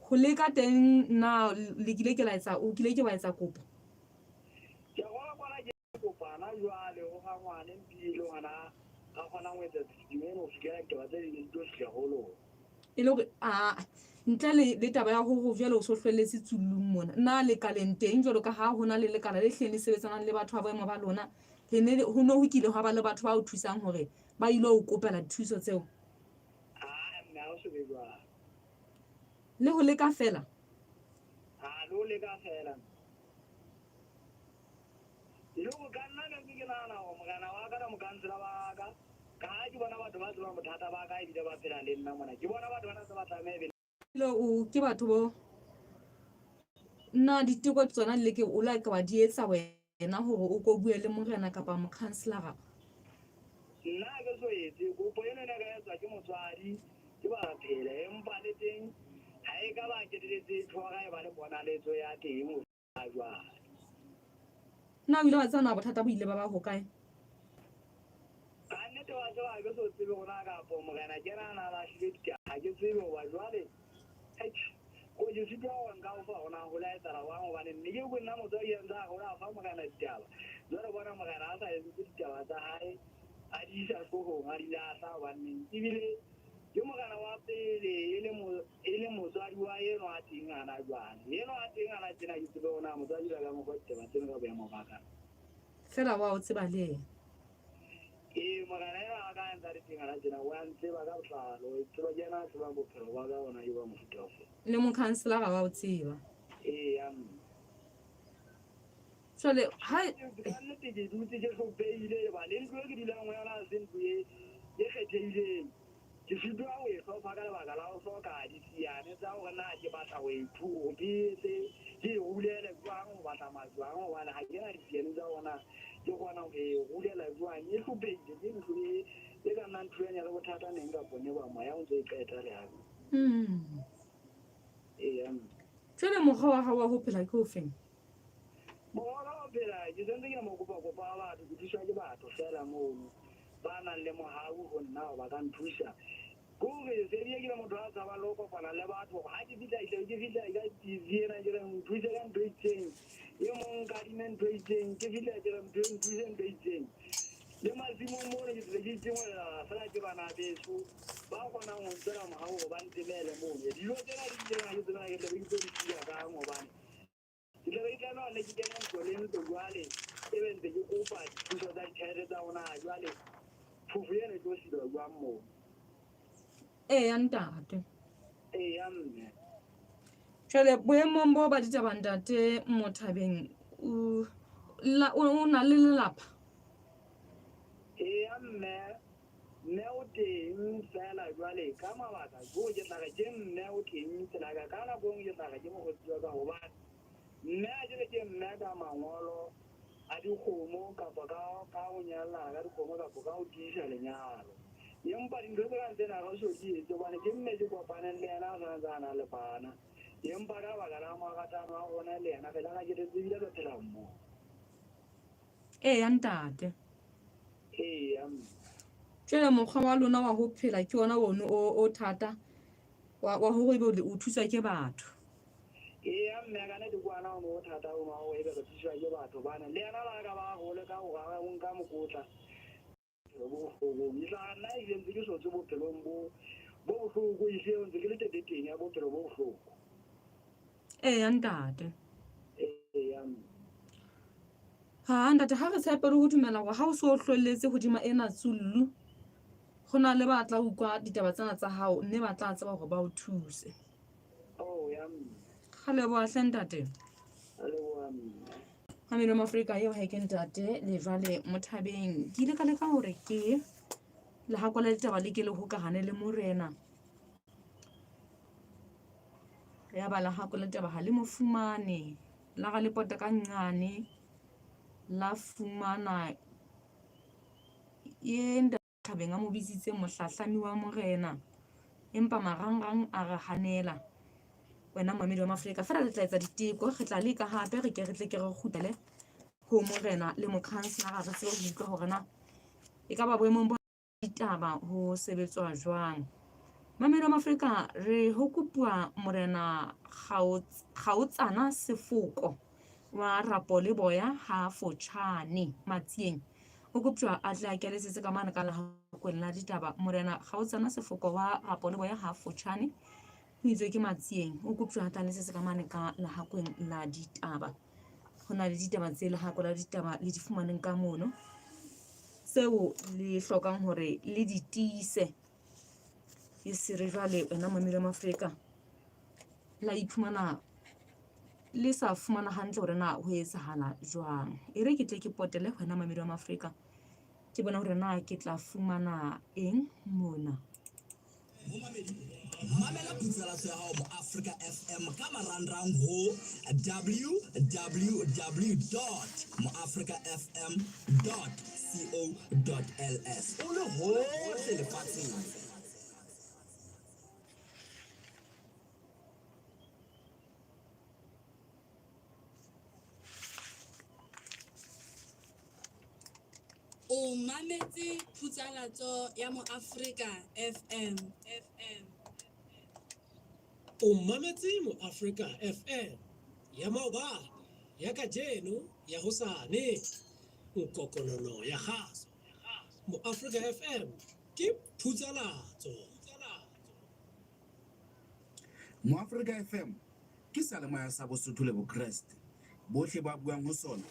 Ho leka teng na le kile ke la etsa o kile ke wa etsa kopo? Ke gola kwana ke kopana jwale ho ga ngwane mpile ngwana a kgonang ho etsa tshidimo ho fihlela ditaba tse ding di tlo fihla ho lona. E le hore a ntle le le taba ya hore jwale o so hlwelletse tsullung mona, na lekaleng teng jwalo ka ha ho na le lekala le hlileng le sebetsanang le batho ba boemo ba lona, le ne ho no ho kile hwa ba le batho ba o thusang hore ba ilo o kopela dithuso tseo? Aa mme ha o so be jwalo. Le ho leka feela? Ha, le ho leka feela. E le hore ka nna ne ntse ke nahana hore morena wa ka le mokansela wa ka, ka ha ke bona batho ba tsebang bothata ba ka ebile ba phela le nna mona, ke bona batho ba na ntse ba tlameha ebe Ebile o ke batho bo na diteko tsona le ke o la ka wa di etsa wena hore o ko bue le morena kapa mokhanselara? Nna ha ke so etse kopo eno, ne ka etswa ke motswadi ke ba phela, empa le teng ha e ka ba keteletse tlhora e ba le ponaletso ya teng ho fihla jwale. Na o ile wa tseba na bothata bo ile ba ba hokae? Ka nnete wa tseba ha ke so tsebe hore na kapo morena ke yena a na lahlile ditaba, ha ke tsebe hoba jwale eish ko ke sitwa hore nka o fa hore na ho la etsahala jwang hobane mme ke nna motswadi ya ntse a re o la fa morena ditaba, jwale bona morena a sa entse ditaba tsa hae a di isa hloohong a di lahla hobaneng ebile ke morena wa pele e le e le motswadi wa enwa a teng hana jwale, enwa a teng hana tjena ke tsebe hore na motswadi o ile ka mo fa ditaba tseno ka boemo ba ka. Feela wa o tseba le yena. Ee, morena enwa wa ka a ntse a le teng hana tjena o a ntseba ka botlalo, o tseba ke yena a tsebang bophelo ba ka hore na ke ba mofuta ofe. Le mokhanselara wa o tseba. Eya mme. Jwale ha Ka nnete ke dutse ke hlophehile eba le ntlo e ke dulang ho yona ha se ntlo e e kgethehileng. Ke sitwa ho e hlopha ka lebaka la ho hloka ditsiane tsa hore na ke batla ho e hore ke etse ke e rulele jwang ho batla majwang hobane ha ke na ditsiane tsa hore na ke kgona ho e rulela jwang. E hlophehile ke ntlo e e ka nnang thulanya le bothata neng kapa neng hoba moya o ntso e qeta le hape. Eya mme. Jwale mokgwa wa hao wa ho phela ke ofeng? Mokgwa wa ka wa ho phela ke sentse ke le mokopakopa wa batho, ke thuswa ke batho feela mono ba nang le mohau ho nna hore ba ka nthusa. Ke hore se bile ke le motho a tshabang le ho kopana le batho hore ha ke fihla ke tlabe ke fihla ka busy ena ke re nthuse ka ntho e itseng, e mong nkadime ntho e itseng, ke fihla ke re ntho nthuse ntho e itseng. Le masimong mono ke tle ke itimolela feela ke bana beso ba kgonang ho ntswela mohau hore ba ntemele mono. Dijo tsena di itseng ha ke tsebe na ke tlabe ke tlo di siya kang hobane Ke tla be ke tlameha hore ke kene ntlo le ntlo jwale, ebe ntse ke kopa dithuso tsa ditjhelete tsa rona. Jwale phofo eno e tlo silwa jwang moo? Eya ntate. Eya mme. Jwale boemong bo ba ditaba ntate Mothabeng o la o na le lelapa? Eya mme, mme o teng fela jwale ka mabaka ko ke tla re ke mme o teng tsela ka ka nako e nngwe ke tla re ke mokgotsi wa ka hobane mme a ke re ke mme ka mangolo a dikgomo kapa ka ka ho nyallana ka dikgomo kapa ka ho tiisa lenyalo. Empa dintho tse kang tsena re so di etse hobane ke mme ke kopaneng le yena a sa ntse a na le bana. Empa ka baka la maratano a rona le yena re ile ra ke ebile re phela mmoho. Eya ntate. Eya mme. Jwale mokgwa wa lona wa ho phela ke ona ono o o thata wa wa hore ebe o thuswa ke batho. Eya mme ka nnete ke ona ono o thata ono wa hore ebe re thuswa ke batho hobane le yena la ka ba hole ka hore a o nka mokotla bophelo bo bohlokong. E tla nna ebile ntse ke sotse bophelong bo bo bohloko ehlile ntse ke le teteteng ya bophelo bo bohloko. Eya ntate. Eya mme. Ha ntate ha re tshepe le ho dumela hore ha o so hlolletse hodima ena tsullu ho na le ba tla utlwa ditaba tsena tsa hao mme ba tla tseba hore ba o thuse. Oh ya mme. Ga leboha hle ntate. A leboha mme. Mamelo Mafrika eo ha ke ntate le jwale Mothabeng. Ke ile ka leka hore ke lehako la ditaba le ke le hokahane le morena. Ya ba lehako la ditaba ha le mo fumane. La ga le pota ka nqane la fumana ye Thabeng a mo bitsitse mohlahlami wa morena. Empa marangrang a re hanela. Wena momamedi wa Mafrika, feela re tla etsa diteko, re tla leka hape re ke re tle ke re kgutlele ho morena le mokhanselara re tsebe ho utlwa hore na e ka ba boemong bo ditaba ho sebetswa jwang. Mamedi wa Mafrika, re ho kopuwa morena Kgaotsana Sefoko wa Rapo le Boya ha Fotjhane Matsieng. O koptjwa a tle a keletsetse ka mane ka lehakweng la ditaba. Morena Kgaotsana Sefoko wa Rapo le Boya ha Fotjhane ho itswe ke Matsieng. O koptjwa a tlaletsetse ka mane ka lehakweng la ditaba. Ho na le ditaba tse lehako la ditaba le di fumaneng ka mono tseo le hlokang hore le di tiise. E se re jwale wena mamedi wa Mafrika la iphumana. Le sa fumana hantle hore na ho etsahala jwang. E re ke tle ke potele wena mamedi wa Maafrika. Ke bona hore na ke tla fumana eng mona. Momamedi, mamela putsalatso ya hao Moafrika FM ka marangrang ho www.moafrikafm.co.ls o le hohle lefatsheng. O mametse phutsalatso ya Moafrika FM. FM. O mametse Moafrika FM ya maobane, ya kajeno, ya hosane. Nkokonono ya kgaso. Moafrika FM ke phutsalatso. Moafrika FM ke seyalemoya sa Bosotho le Bokreste. Bohle ba buang ho sona,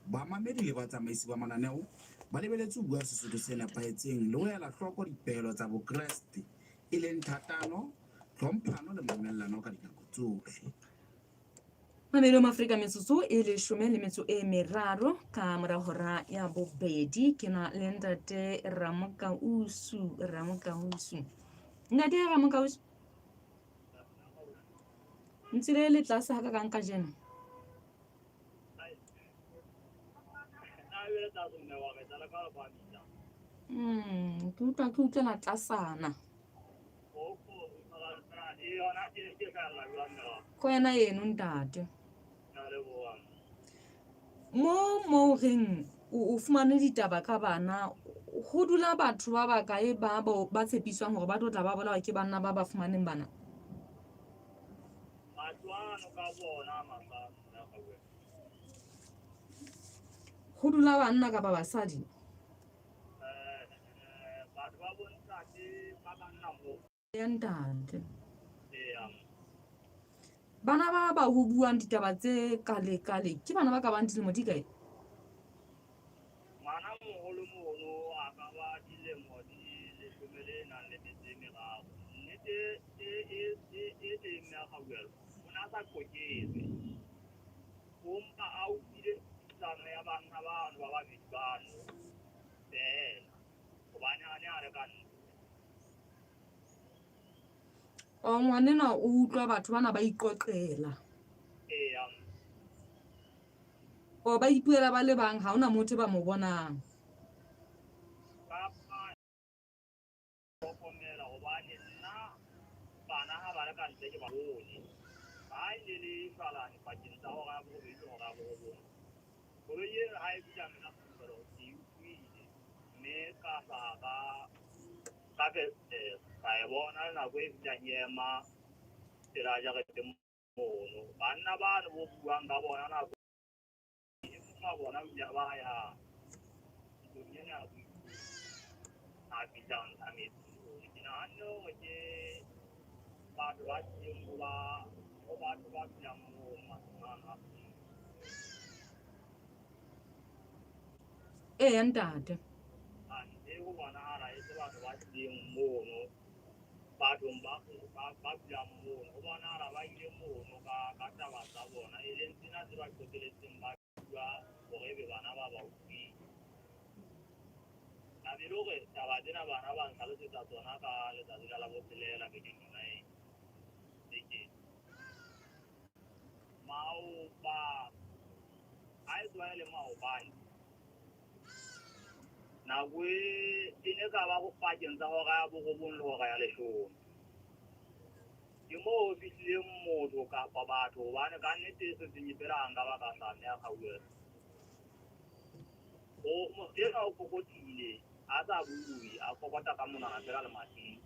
bamamedi le batsamaisi ba mananeo, ba lebeletse ho bua Sesotho se nepahetseng le ho ela hloko dipehelo tsa Bokreste, e leng thatano, tlhomphano le mamellano ka dinako tsohle. Mamelo Maafrika metsotso e leshome le metso e meraro ka mora hora ya bobedi ke na le ntate Ramokausu Ramokausu ntate Ramokausu ntse le le tlase ha ka kang kajeno ke utlwa ke utlwela tlasana Ko wena eno ntate. Mo mo o reng o fumane ditaba ka bana ho dula batho ba bakae ba ba tshepiswang hore ba tlo tla ba bolawa ke banna ba ba fumaneng bana? Ho dula banna kapa basadi? Ya ntate. Bana ba ba ho buang ditaba tse kale kale ke bana ba ka bang dilemo di kae? Ngwana moholo mono a ka ba dilemo di leshome le nang le metso e meraro. Nnete e e e e teng mme a kgauhelo o ne a sa qoketswe. O mpa a utlwile puisano ya banna bano ba babedi bano feela hobane a ne a le ka ntle. O ngwanenwa o utlwa batho bana ba iqoqela. Eya. O ba ipuela ba le bang ha hona motho ba mo bonang. Kapa hlokomela hobane nna bana ha ba le ka ntle ke ba bone. Ha e ne le shwalane pakeng tsa hora ya borobedi le hora ya borobong. Koloi eno ha e fihla mme ka fihlela hore ke e utlwile mme ka hlaha ka ka fesetere ka e bona le nako e fihlang e ema pela jarete mono. Banna bano bo buang ka bona nako e mong wa bona o ile a ba ya ntlong ena ya boikhutso a fihla a ntsha metsi mono. Ke nahanne hore ke batho ba tlileng ho ba ho batho ba dulang moo matlong ano a Eya ntate. Ante ho bonahala e se batho ba tlileng mono bathong ba ba dulang mono. Ho bonahala ba ile mono ka ka taba tsa bona e leng tsena tse ba qeteletseng ba bua hore ebe bana ba ba utlwile. Taba e le hore taba tsena bana ba nhlalosetsa tsona ka letsatsi la Labotshelela bekeng yona ena. Beke. Maoba ha e tloha e le maobane nako e e ne ka ba pakeng tsa hora ya borobong le hora ya leshome. Ke moo ho fihlileng motho kapa batho hobane ka nnete e setseng e phela ha nka ba ka hlaha mme a kgauhela. O motho enwa o kokotile a sa bue a kokota ka monwana fela lemating.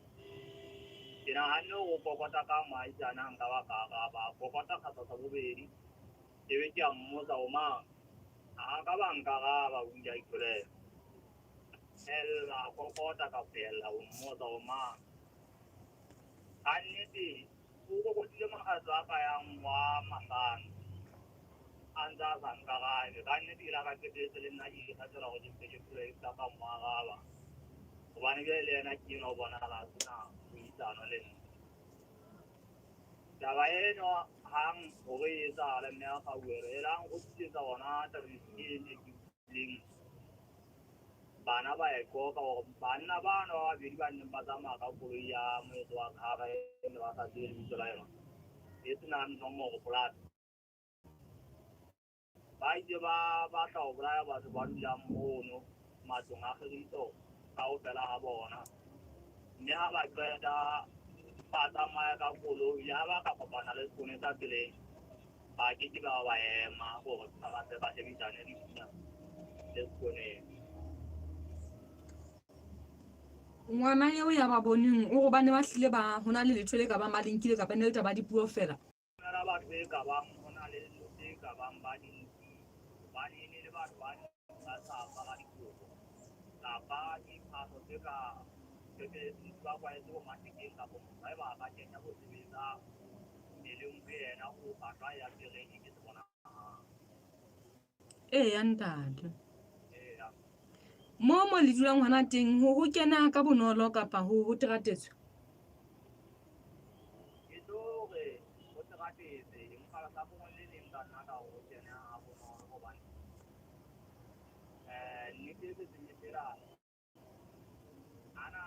Ke nahanne hore o kokota ka moahisane ha nka ba ka araba. A kokota kgetlo sa bobedi ebe ke a mmotsa o mang. Ha a ka ba nkaraba o ile a itholela. Ella a kokota ka phehella ho mmotsa o mang. Kannete o kokotile makgetlo a ka yang wa mahlano a ntse a sa nkarabe. Kannete ke la ka qetelletse le nna ke ikgethela hore ke mpe ke phele ke sa ka mo araba. Hobane jwale le yena ke enwa o bonahala a sena puisano le nna. Taba eno Hang hore e etsahale mme a kgauhelo e lang go tlisetsa ona tabeng e ne ke utlwileng bana ba e qoqa hore banna bano ba babedi ba neng ba tsamaya ka koloi ya moetso wa cover e ne ba sa tsebe lebitso la yona e senang nomoro polate ba ile ba batla ho bolaya batho ba dulang mono matlong a kgiriso kaofela ha bona mme ha ba qeta ba tsamaya ka koloi le ha ba ka kopana le seponesa tseleng ba ke ke ba ba ema hore ba batle ba shebisane dithunya le seponesa. Ngwana eo ya ba boneng o re ba ne ba hlile ba ho na le letho le ka bang ba le nkile kapa e ne le taba ya dipuo feela. Dumela batho e ka bang ho na le ntho tse ka bang ba di nkile hobane e ne le batho ba neng ba sa apara dikobo kapa diphahlo tse ka qetelletseng ba kwahetse bo mathekeng kapa motho haeba a ka kenya bo sebetsa mmeleng ho yena o batlwa ya apereng e ke se bonahalang. Eya ntate. Eya. Mo mo le dulang hona teng ho ho kena ka bonolo kapa ho ho teratetswe? Ke tlo re ho teratetse empa lehlakoreng le leng ka nna ka ho kena ha bonolo hobane nnete e setseng e phela ana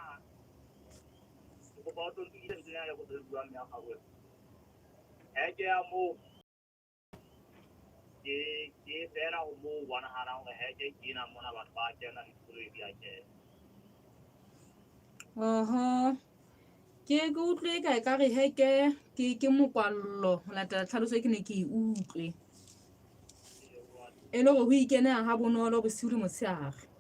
ke kopa o tlo ntukise ntho ena le ko tlo buang mme a kgabola. Heke ya moo ke ke fela ho moo bonahalang hore heke ke ena mona batho ba kena le dikoloi di a kena. Oho. Ke ke utlwe ka ekare heke ke ke mokwallo ho latela tlhaloso e ke ne ke e utlwe. E le hore ho ikeneha ha bonolo bosiu le motshehare.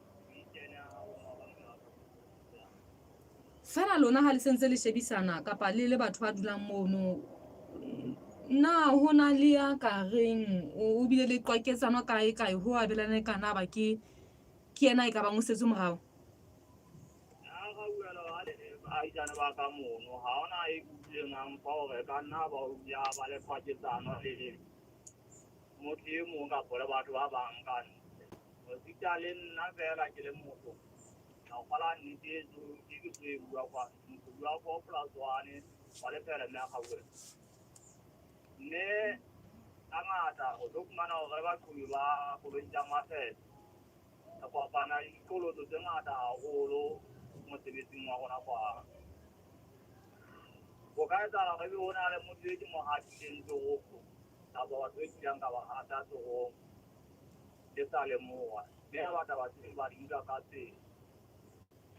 Feela lona ha le sentse le shebisana kapa le le batho ba dulang mono, na ho na le ya ka reng o bile le qwaketsano kae kae ho abelane ka na ba ke ke yena e ka bang o setse morao? Baahisane ba ka mono ha hona e ke utlwileng a mpha hore e ka nna ba ya ba le qwaketsano le motho e mong kapa le batho ba bang ka ntle. Esita le nna feela ke le motho, ka kgola nnete e tlo e ke tlo e bua kwa motho bua kwa polasi wane wa lefela mme a kgaohe. Mme hangata o tlo fumana hore baqhobi ba koloi tsa mafele re kopana le diqholotso tse ngata haholo mosebetsing wa rona kwano. Ho ka etsahala hore ebe ho na le motho e ke mo hatileng torong kapa batho e kileng ka ba hata torong ke sa lemoha, mme ha batla batho ba di nka ka tsela.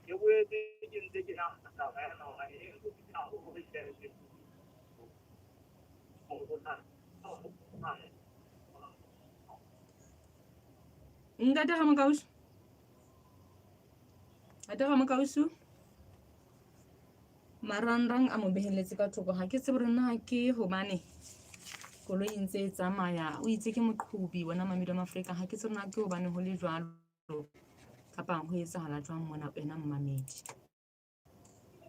Ke boetse ke ntse ke nahana taba ena hore e nkgopisa haholo tjhelete. Ntate Ramokausu. Ntate Ramokausu. Marangrang a mo behelletse ka thoko ha ke tsebe hore na ke hobane koloi e ntse e tsamaya o itse ke moqhobi wena mamedi wa Mafrika ha ke tsebe na ke hobane ho le jwalo kapa ho etsahala jwang mona wena mmamedi.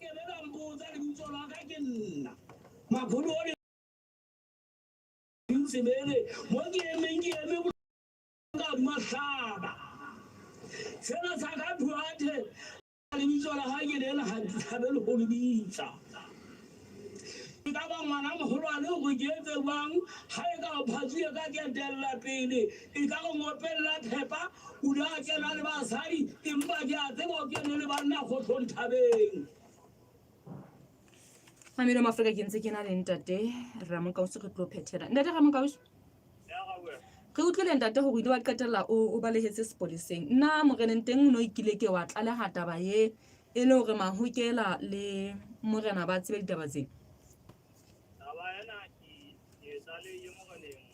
Ke be ka mpotsa lebitso la ka ke nna Makhulu o Sebele mo ke emeng ke eme ka hodima hlaba sena sa ka thuathe lebitso la hae ke lena ha ke thabe le ho le bitsa. E ka ba ngwana moholwane hore ke etse jwang ha e ka o phatsuwe ka ketella pele e ka re ngopella phepa o ne a kena le basadi empa ke a tseba o kene le banna kgohlong thabeng. Mamelo Mafrika ke ntse ke na le ntate Ramokausu re tlo phethela. Ntate Ramokausu. Re utlwile ntate hore o ile wa qetella o balehetse sepoleseng. Nna moreneng teng o ne o ikile ke wa tlaleha taba ye e le hore mahokela le morena ba tsebe ditaba tse. Taba ena ke e tlalehile moreneng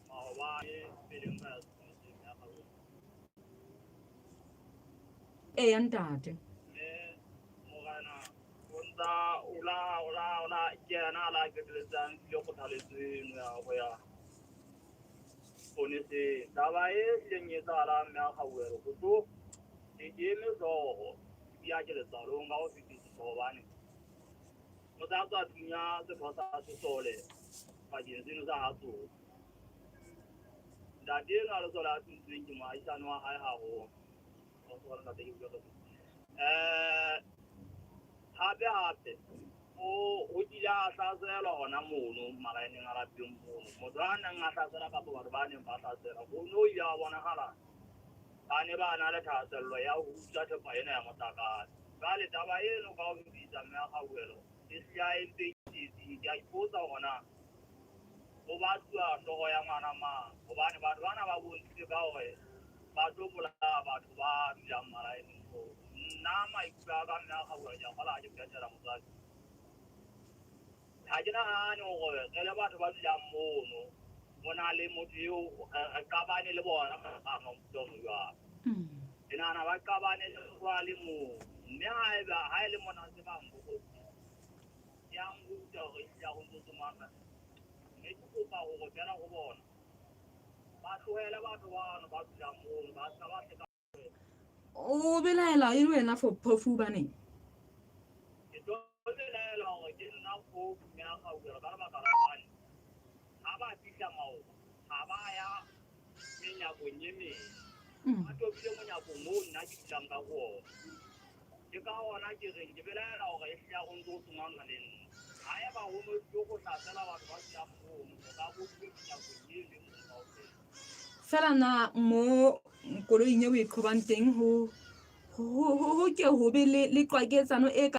maobane pele nka ya sepoleseng ya Gauteng. Eya ntate. Mme morena o ntsa o la o la o la ke yena a la qetelletse a nkile kgothaletso eno ya ho ya poneseng. Taba e hlileng e etsahalang mme a kgauhelo ho tlo ke ke eme hlooho ebile ke letsalong ka ho fetisisa hobane o tla tswa thunya setho sa sesole bakeng seno sa ha Tsolo. Ntate enwa le sole a thuntsweng ke moahisane wa hae haholo. Hape hape o kile ile a hlaselwa hona mono malaeneng a lapeng mono. Motho a neng a hlasela kapa batho ba neng ba hlasela, ho no ile a bonahala ba ne ba na le thahasello ya ho utswa thepa ena ya motlakase. Jwale taba eno ka ho fetisisa mme a Kgauhelo e hlile a e tsietsing. Ke a ipotsa hore na ho batluwa hlooho ya ngwana mang, hobane batho bana ba bontshitse ka hore ba tlo bolaya batho ba dulang malaeneng moo. Nna maikutlo a ka mme a Kgauhelo ke a kgolwa ha ke phethela motswadi. Ha ke nahane hore re le batho ba dulang mono ho na le motho eo re qabane le bona ka mofuta o jwalo. Ke nahana ba qabane le motho a le mong, mme haeba ha e le mona se bang bokgotsi ya nruta hore ehlile ha ho ntso tsomana. Mme ke kopa hore feela ho bona ba tlohele batho bano ba dulang mono ba ska ba hleka. O belaela e le wena for phofu hobaneng? Ke tlo belaela hore ke nna phofu mme a kgauhelo ka lebaka la hobane ha ba fihla maoba ha ba ya menyakong e meng. Ba tobile monyakong oo nna ke dulang ka ho ona. Ke ka hona ke reng ke belaela hore ehlile ha ho ntso ho tsomanwa le nna. Haeba ho no tlilo go hlasela batho ba dulang mono, ho ka bo dule menyakong e leng mong kaofela. Fela na mo koloing eo e qhobang teng ho ho ke ho be le qwaketsano e ka.